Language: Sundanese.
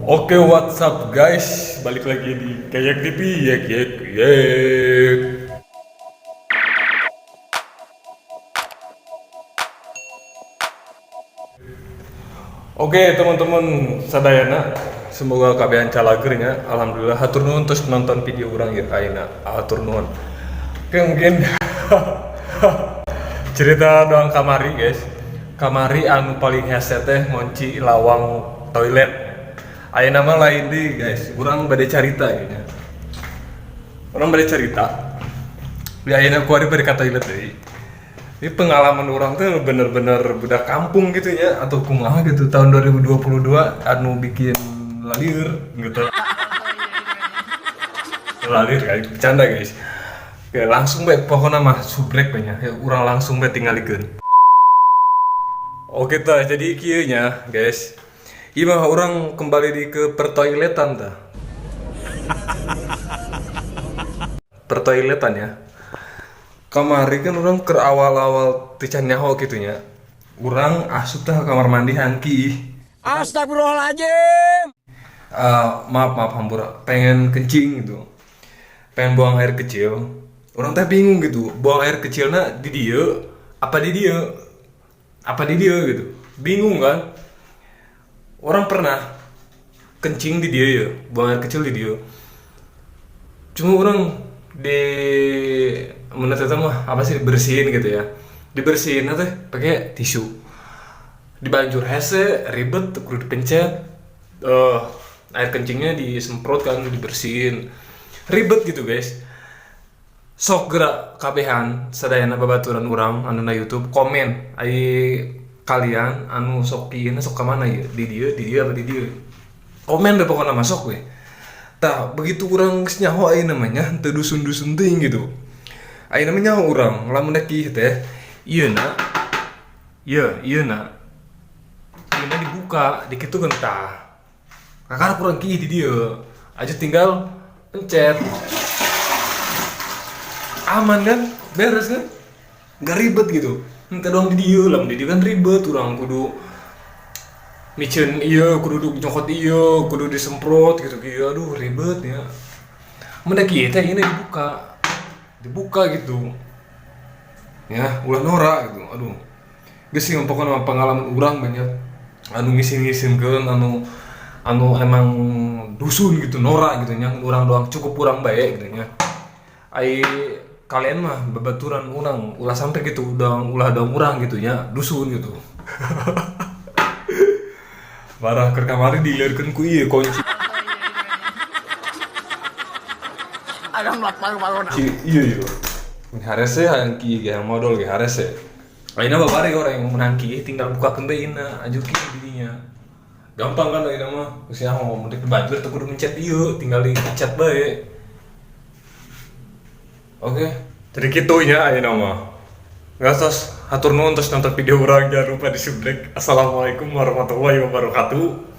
Oke, what's up guys? Balik lagi di Kayak TV, yek yek yek. Oke teman-teman sadayana, semoga kalian calager nya. Alhamdulillah, hatur nuhun terus menonton video urang ya ayeuna. Hatur nuhun. Oke, mungkin cerita doang kamari guys. Kamari anu paling hese teh ngunci lawang toilet. Ayeuna mah lain deui guys, urang bade carita ieu nya. Urang bade carita. Di ayeuna kuari bade ka toilet deui. Ini pengalaman urang tuh bener-bener budak kampung gitu ya, atau kumaha gitu tahun 2022 anu bikin lalir gitu. Lalir guys, bercanda guys. Oke, langsung bae pokoknya mah subrek banyak ya, urang langsung bae tinggalikeun. Oke tah, jadi kieu nya guys. Ieu mah urang kembali di ke pertoiletan tah. Pertoiletan ya. Kamari kan urang ke awal-awal teu can nyaho gitu nya. Urang asup tah ke kamar mandi hangki. Astagfirullahaladzim. Maaf maaf hampura, pengen kencing gitu. Pengen buang air kecil. Urang teh bingung gitu, buang air kecilnya di dieu apa di dieu? Apa di dieu gitu. Bingung kan? Urang pernah kencing di dieu ya, buang air kecil di dieu. Cuma urang di menurut itu mah apa sih dibersihin gitu ya, dibersihin teh pakai tisu, dibanjur hese ribet kudu dipencet, air kencingnya disemprot kan, dibersihin ribet gitu guys. Sok gerak kabehan sadayana babaturan urang anu na YouTube komen ai kalian anu sok kieu sok ka mana ieu, di dieu, di dieu apa di dieu, komen deh pokoknya masuk we. Tah begitu urang geus nyaho ayeuna mah nya teu dusun-dusun teuing gitu. Ayeuna mah nyaho urang lamun rek kieu teh ieu na, ieu ieu na, ieu na dibuka dikitukeun tah. Kakara kurang kieu di dieu aja tinggal pencet. Aman kan? Beres kan? Nggak ribet gitu. Henteu doang di dieu, lamun di dieu kan ribet urang kudu miceun ieu, kudu duduk nyokot ieu, kudu disemprot gitu kieu. Aduh ribet ya. Mun da kieu teh ini dibuka. Dibuka gitu. Ya, ulah norak gitu. Aduh. Geus sih pokokna mah pengalaman urang banyak anu ngisin-ngisinkeun anu emang dusun gitu, norak gitu nya. Urang doang cukup urang bae gitu nya. Ai kalian mah babaturan urang ulah sampai gitu, udah ulah dong urang gitu nya, dusun gitu. Parah keur kamari dilieurkeun ku ieu kunci. Iya iya. Mun harese hayang kieu ge hayang modol ge harese. Ayeuna babari orang yang menang kieu tinggal bukakeun bae ina, aju kieu didinya. Gampang kan ayeuna mah. Geus nyaho mun rek dibanjur teu kudu mencet ieu, tinggal dipencet bae. Oke. Jadi kitu nya ayeuna mah. Nggak tos, hatur nuhun terus nonton video urang, jangan lupa di-subrek. Assalamualaikum warahmatullahi wabarakatuh.